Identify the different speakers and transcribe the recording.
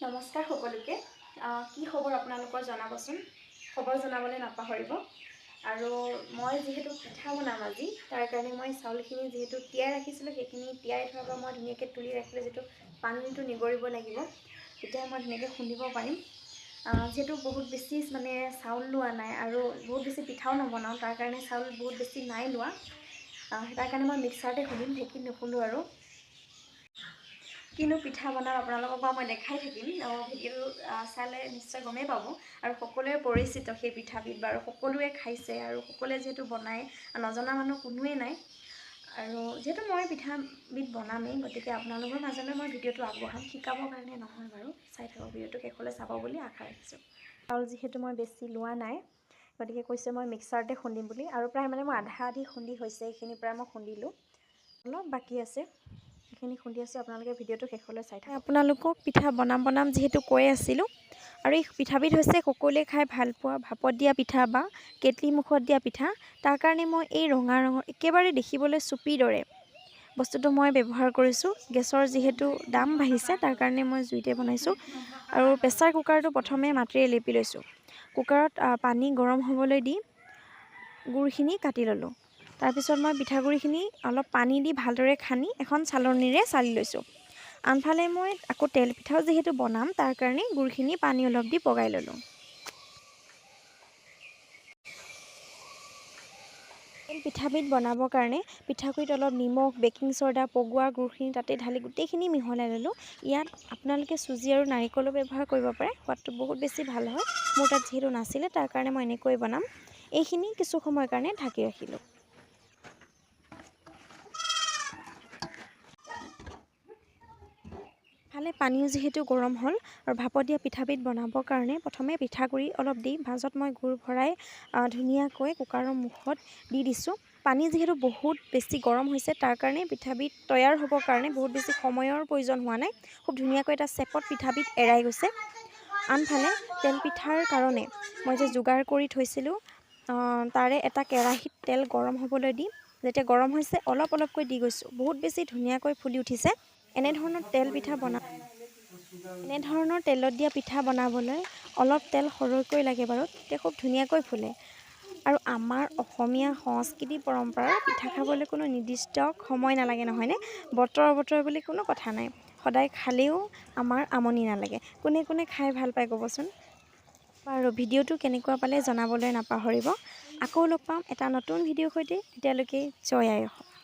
Speaker 1: নমস্কাৰ সকলোকে। কি খবৰ আপোনালোকৰ জনাবচোন, খবৰ জনাবলৈ নাপাহৰিব। আৰু মই যিহেতু পিঠা বনাম আজি, তাৰ কাৰণে মই চাউলখিনি যিহেতু তিয়াই ৰাখিছিলোঁ, সেইখিনি তিয়াই থোৱাৰ পৰা মই ধুনীয়াকৈ তুলি ৰাখিলোঁ, যিটো পানীটো নিগৰিব লাগিব, তেতিয়া মই ধুনীয়াকৈ খুন্দিব পাৰিম। যিহেতু বহুত বেছি মানে চাউল লোৱা নাই আৰু বহুত বেছি পিঠাও নবনাওঁ, তাৰ কাৰণে চাউল বহুত বেছি নাই লোৱা। তাৰ কাৰণে মই মিক্সাৰতে খুন্দিম, ঢেঁকীত নুখুন্দো। আৰু কিনো পিঠা বনাম আপোনালোকক বাৰু মই দেখাই থাকিম, ভিডিঅ'টো চালে নিশ্চয় গমেই পাব। আৰু সকলোৱে পৰিচিত সেই পিঠাবিধ বাৰু, সকলোৱে খাইছে আৰু সকলোৱে যিহেতু বনায়, নজনা মানুহ কোনোৱেই নাই। আৰু যিহেতু মই পিঠাবিধ বনামেই, গতিকে আপোনালোকৰ মাজলৈ মই ভিডিঅ'টো আগবঢ়াম, শিকাবৰ কাৰণে নহয় বাৰু। চাই থাকক ভিডিঅ'টো, শেষলৈ চাব বুলি আশা ৰাখিছোঁ। চাউল যিহেতু মই বেছি লোৱা নাই, গতিকে কৈছে মই মিক্সাৰতে খুন্দিম বুলি। আৰু প্ৰায় মানে মই আধা আধি খুন্দি হৈছে, এইখিনি প্ৰায় মই খুন্দিলোঁ, অলপ বাকী আছে, সেইখিনি খুন্দি আছোঁ। আপোনালোকে ভিডিঅ'টো শেষলৈ চাই থাকক। আপোনালোকক পিঠা বনাম বনাম যিহেতু কৈ আছিলোঁ, আৰু এই পিঠাবিধ হৈছে সকলোৱে খাই ভাল পোৱা ভাপত দিয়া পিঠা বা কেটলি মুখত দিয়া পিঠা। তাৰ কাৰণে মই এই ৰঙা ৰঙৰ একেবাৰে দেখিবলৈ চুপিৰ দৰে বস্তুটো মই ব্যৱহাৰ কৰিছোঁ। গেছৰ যিহেতু দাম বাঢ়িছে, তাৰ কাৰণে মই জুইতে বনাইছোঁ। আৰু প্ৰেছাৰ কুকাৰটো প্ৰথমে মাটিৰে লেপি লৈছোঁ। কুকাৰত পানী গৰম হ'বলৈ দি গুড়খিনি কাটি ল'লোঁ। তাৰপিছত মই পিঠাগুড়িখিনি অলপ পানী দি ভালদৰে খানি এখন চালনীৰে চালি লৈছোঁ। আনফালে মই আকৌ তেল পিঠাও যিহেতু বনাম, তাৰ কাৰণে গুড়খিনি পানী অলপ দি পগাই ল'লোঁ। তেল পিঠাবিধ বনাবৰ কাৰণে পিঠাগুড়িত অলপ নিমখ, বেকিং চ'ডা, পগোৱা গুড়খিনি তাতে ঢালি গোটেইখিনি মিহলাই ল'লোঁ। ইয়াত আপোনালোকে চুজি আৰু নাৰিকলো ব্যৱহাৰ কৰিব পাৰে, সোৱাদটো বহুত বেছি ভাল হয়। মোৰ তাত যিহেতু নাছিলে, তাৰ কাৰণে মই এনেকৈ বনাম। এইখিনি কিছু সময়ৰ কাৰণে ঢাকি ৰাখিলোঁ। ফালে পানীও যিহেতু গৰম হ'ল, আৰু ভাপত দিয়া পিঠাবিধ বনাবৰ কাৰণে প্ৰথমে পিঠাগুড়ি অলপ দি মাজত মই গুড় ভৰাই ধুনীয়াকৈ কুকাৰৰ মুখত দি দিছোঁ। পানী যিহেতু বহুত বেছি গৰম হৈছে, তাৰ কাৰণে পিঠাবিধ তৈয়াৰ হ'বৰ কাৰণে বহুত বেছি সময়ৰ প্ৰয়োজন হোৱা নাই। খুব ধুনীয়াকৈ এটা চেপত পিঠাবিধ এৰাই গৈছে। আনফালে তেল পিঠাৰ কাৰণে মই যে যোগাৰ কৰি থৈছিলোঁ, তাৰে এটা কেৰাহীত তেল গৰম হ'বলৈ দি যেতিয়া গৰম হৈছে অলপ অলপকৈ দি গৈছোঁ, বহুত বেছি ধুনীয়াকৈ ফুলি উঠিছে। এনেধৰণৰ তেল পিঠা বনা এনেধৰণৰ তেলত দিয়া পিঠা বনাবলৈ অলপ তেল সৰহকৈ লাগে বাৰু, তেতিয়া খুব ধুনীয়াকৈ ফুলে। আৰু আমাৰ অসমীয়া সংস্কৃতি পৰম্পৰাৰ পিঠা খাবলৈ কোনো নিৰ্দিষ্ট সময় নালাগে নহয়নে? বতৰ বতৰ বুলি কোনো কথা নাই, সদায় খালেও আমাৰ আমনি নালাগে। কোনে কোনে খাই ভাল পায় ক'বচোন। বাৰু ভিডিঅ'টো কেনেকুৱা পালে জনাবলৈ নাপাহৰিব। আকৌ লগ পাম এটা নতুন ভিডিঅ'ৰ সৈতে, তেতিয়ালৈকে জয় আই অসম।